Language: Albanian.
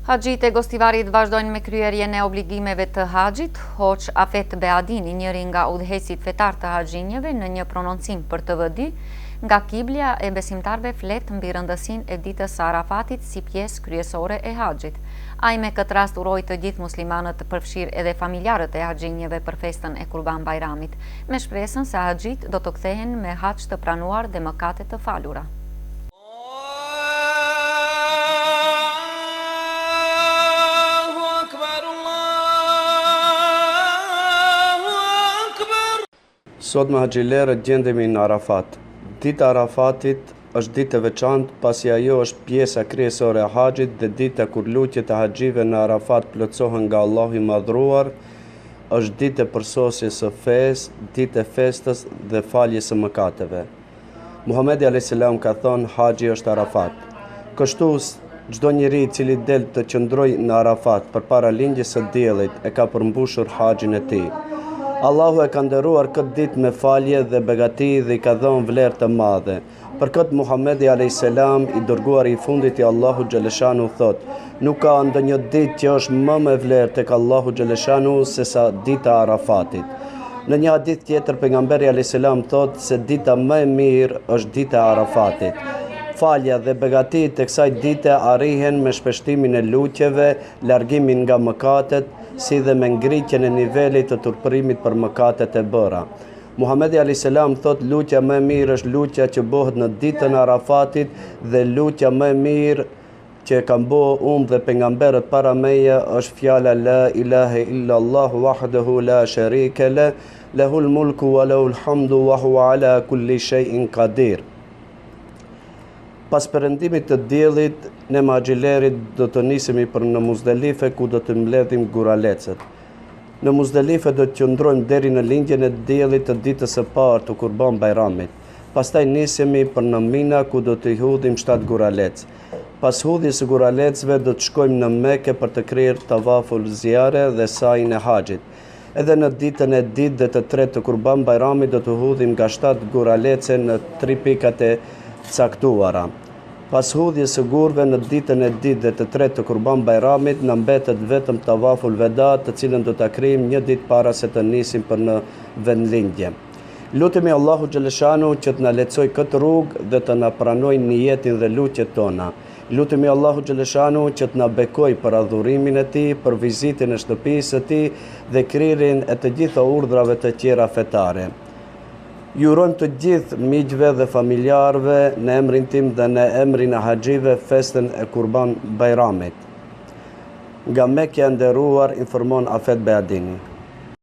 Haxhitë e Gostivarit vazhdojnë me kryerjen e obligimeve të haxhit, Hoxhë Afet Beadini, njëri nga udhëheqësit fetarë të haxhinjëve në një prononcim për TV2, nga kiblja e besimtarëve flet mbi rëndësinë e ditës së Arafatit si pjesë kryesore e haxhit. Ai me këtë rast uroi të gjithë muslimanët përfshirë edhe familjarët e haxhinjëve për festën e Kurban Bajramit, me shpresën se haxhitë do të kthehen me haxh të pranuar dhe mëkate të falura. Sot me haxhilerët gjendemi në Arafat. Dita e Arafatit është ditë e veçantë pasi ajo është pjesa kryesore e haxhit dhe dita kur lutjet e haxhive në Arafat plotësohen nga Allahu i Madhëruar, është ditë e përsosjes së fesë, ditë e festës dhe faljes së mëkateve. Muhamedi alejhi selam ka thënë Haxhi është Arafat. Kështu, çdo njeri i cili del të qëndrojë në Arafat përpara lindjes së diellit e ka përmbushur haxhin e tij. Allahu e ka nderuar këtë ditë me falje dhe begati dhe i ka dhënë vlerë të madhe. Për këtë Muhamedi alejhi selam, i dërguari i fundit i Allahut xheleshanuhu thotë, Nuk ka ndonjë ditë që është më me vlerë tek Allahu xheleshanuhu sesa dita e Arafatit. Në një hadith tjetër pejgamberi alejhi selam thotë se dita më e mirë është dita e Arafatit. Falja dhe begatitë e kësaj dite arrihen me shpeshtimin e lutjeve, largimin nga mëkatet, si dhe me ngritjen e nivelit të turpërimit për mëkatet e bëra. Muhamedi alejhi selam thotë lutja më e mirë është lutja që bëhet në ditën e Arafatit dhe lutja më e mirë që e kam bo unë dhe pejgamberët para meje është fjala la ilahe illa Allah wahdehu la sharike leh lehul mulku wa lehul hamdu wa huwa ala kulli shay'in qadir. Pas perëndimit të diellit, ne me haxhilerët do të nisemi për në Muzdelife ku do të mbledhim guralecët. Në Muzdelife do të qëndrojmë deri në lindjen e diellit të ditës së parë të Kurban Bajramit. Pastaj nisemi për në Mina ku do të hudhim 7 guralecë. Pas hudhjes së guralecëve do të shkojmë në Meke për të kryer tavaful zijare dhe sajin e haxhit. Edhe në ditën e dytë dhe të tretë të Kurban Bajramit do të hudhim nga 7 guralece në tri pikat e caktuara. Pas hudhjes së gurëve në ditën e dytë dhe të tretë të Kurban Bajramit na mbetet vetëm tavaful veda të cilën do ta kryejmë një ditë para se të nisim për në vendlindje. Lutemi Allahut xheleshanuhu që të na lehtësojë këtë rrugë dhe të na pranojë nijetin dhe lutjet tona. Lutemi Allahut xheleshanuhu që të na bekojë për adhurimin e Tij, për vizitën e shtëpisë së Tij dhe kryerjen e të gjitha urdhrave të tjera fetare. Ju urojmë të gjithë miqve dhe familjarëve në emrin tim dhe në emrin e haxhive festën e Kurban Bajramit. Nga Mekja e nderuar informon Afet Beadini.